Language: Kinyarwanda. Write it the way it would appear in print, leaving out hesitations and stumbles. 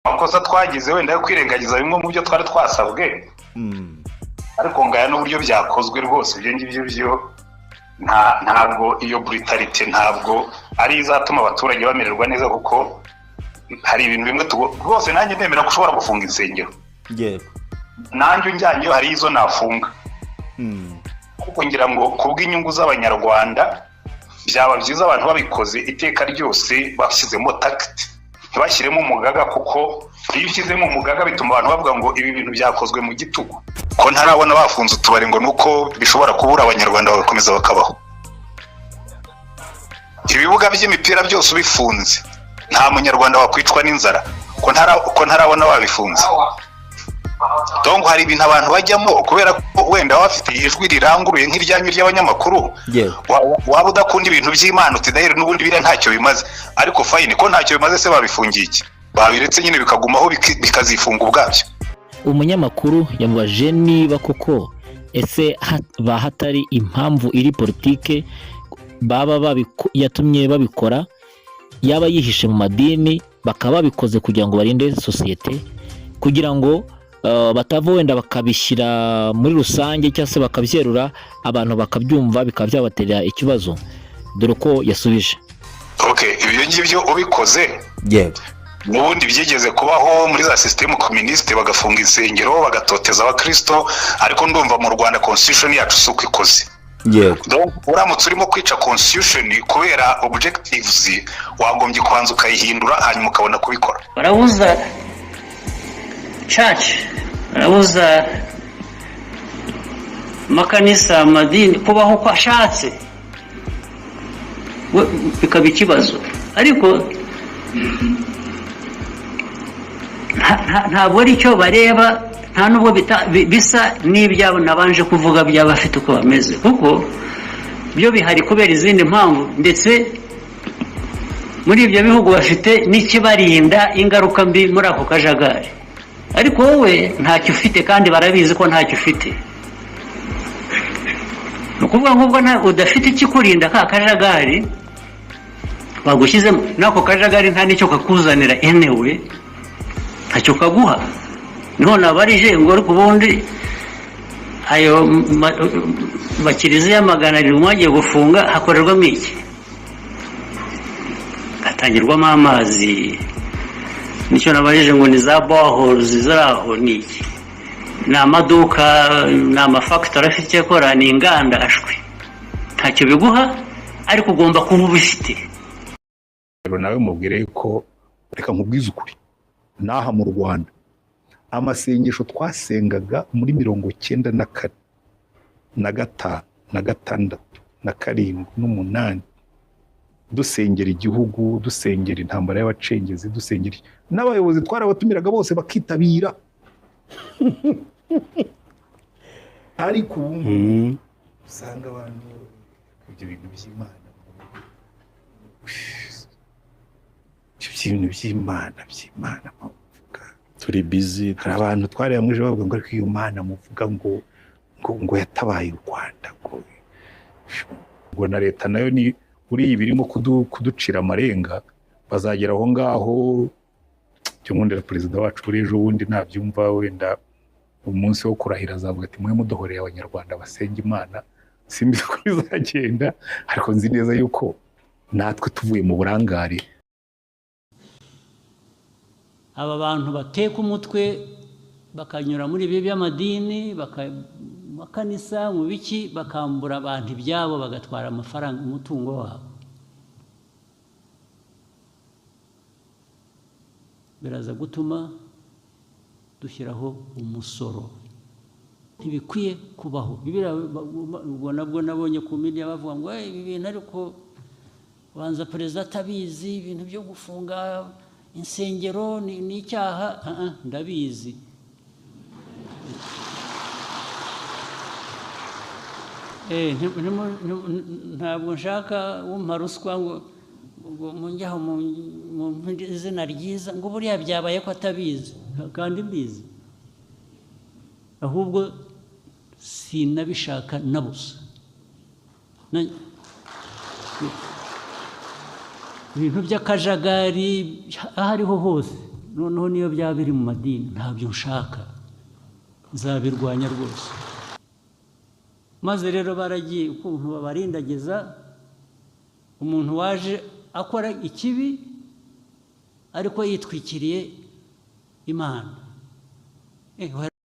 Amakosa twagize wenda yo kwirengagiza bimwe mu byo twari twasabwe, ariko ngaya n'uburyo byakozwe rwose, ibyo ngibyo byo ntabwo iyo brutalité ntabwo ari izatuma abaturage bamererwa neza, kuko hari ibintu bimwe rwose nanjye ndemera ko ushobora gufunga insengero. Nanjye unjyanyeyo hari izo nafunga, ariko ngira ngo kubw'inyungu z'Abanyarwanda byaba byiza abantu babikoze iteka ryose bashyizemo tact, ntibashyiremo umugaga, kuko iyo ushyizemo umugaga bituma abantu bavuga ngo ibi bintu byakozwe mu gitugu. Ko ntarabona bafunze utubari ngo nuko bishobora kubura Abanyarwanda bagakomeza bakabaho. Ibibuga by'imipira byose ubifunze nta Munyarwanda wakwicwa n'inzara. Ko ntarabona babifunze? Donc hari ibintu abantu bajyamo kubera ko wenda baba bafite ijwi riranguruye nk'iryanyu ry'abanyamakuru. Waba udakunda ibintu by'Imana uti daheri n'ubundi biriya ntacyo bimaze. Ariko fine, ko ntacyo bimaze se babifungiye iki? Babiretse nyine bikagumaho, bikazifunga ubwabyo. Umunyamakuru yamubajije niba koko ese ba hatari impamvu iri politike baba yatumye babikora, yaba yihishe mu madini, bakaba babikoze kugira ngo barinde sosiyete, kugira ngo batava wenda bakabishyira muri rusange cyangwa se bakabyerura abantu bakabyumva, bikaba byabatera ikibazo. Dore uko yasubije. Okay, ibyo ngibyo ubikoze, n'ubundi byigeze kubaho muri za système communiste, bagafunga insengero, bagatoteza Abakristo, ariko ndumva mu Rwanda constitution yacu si uko ikoze. Donc, uramutse urimo kwica constitution kubera objectives, wagombye kubanza ukayihindura, hanyuma ukabona kubikora. Barabuza church, barabuza amakanisa, amadini kubaho uko ashatse. Bikaba ikibazo, ariko ntabwo ari cyo bareba, nta nubwo bisa n'ibyabo nabanje kuvuga by'abafite uko bameze, kuko byo bihari kubera izindi mpamvu. Ndetse muri ibyo bihugu bafite n'ikibarinda ingaruka mbi muri ako kajagari, ariko wowe ntacyo ufite kandi barabizi ko ntacyo ufite. Ni ukuvuga ngo ubwo udafite ikikurinda ka kajagari bagushyizemo, n'ako kajagari nta n'icyo kakuzanira anyway, ntacyo kaguha. Niho nabarije ngo ariko ubundi ayo makiliziya 700 mwagiye gufunga hakorerwamo iki? Hatangirwamo amazi? Nicyo nabajije ngo ni za boreholes ziri aho, ni iki? Ni amaduka? Ni amafactory afite icyo akora? Ni inganda? Ashwi, ntacyo biguha, ariko ugomba kuba ubifite. Rero nawe mubwire yuko, reka nkubwize ukuri, n'aha mu Rwanda amasengesho twasengaga muri 94 na 5 na 6 na 7 n'umunani, dusengera igihugu, dusengera intambara y'abacengezi, dusengera n'abayobozi, twarabatumiraga bose bakitabira. Ariko ubu ngubu usanga abantu ibyo bintu by'Imana, ibyo bintu by'Imana muvuga, Turi busy. Hari abantu twari hamwe ejo bavuga ngo ariko iyo Mana muvuga ngo yatabaye u Rwanda, ngo na leta nayo ni uriya birimo kuducira amarenga, bazagera aho ngaho. Cyo nkundira perezida wacu, buri ejo bundi nabyumva, wenda umunsi wo kurahira azavuga ati: "Mwe mudohoreye Abanyarwanda basenga Imana." Simbizi ko bizagenda, ariko nzi neza yuko natwe tuvuye mu burangare. Aba bantu bateka umutwe bakanyura muri ibi by'amadini, mu makanisa, mu biki, bakambura abantu ibyabo, bagatwara amafaranga, umutungo wabo, biraza gutuma dushyiraho umusoro. Ntibikwiye kubaho. Biriya ubwo nabwo nabonye ku media bavuga ngo: "Eh, ibi bintu ariko banza perezida atabizi, ibintu byo gufunga insengero ni icyaha." Ah, ah, ndabizi. Ntabwo nshaka umpa ruswa ngo munjyaho mu izina ryiza ngo buriya byabaye ko atabizi kandi mbizi. Ahubwo sinabishaka na busa. Ibintu by'akajagari aho ariho hose. Noneho niyo byaba biri mu madini, ntabyo nshaka, nzabirwanya rwose. Maze rero baragiye, ukuntu babarindagiza umuntu waje akora ikibi ariko yitwikiriye Imana.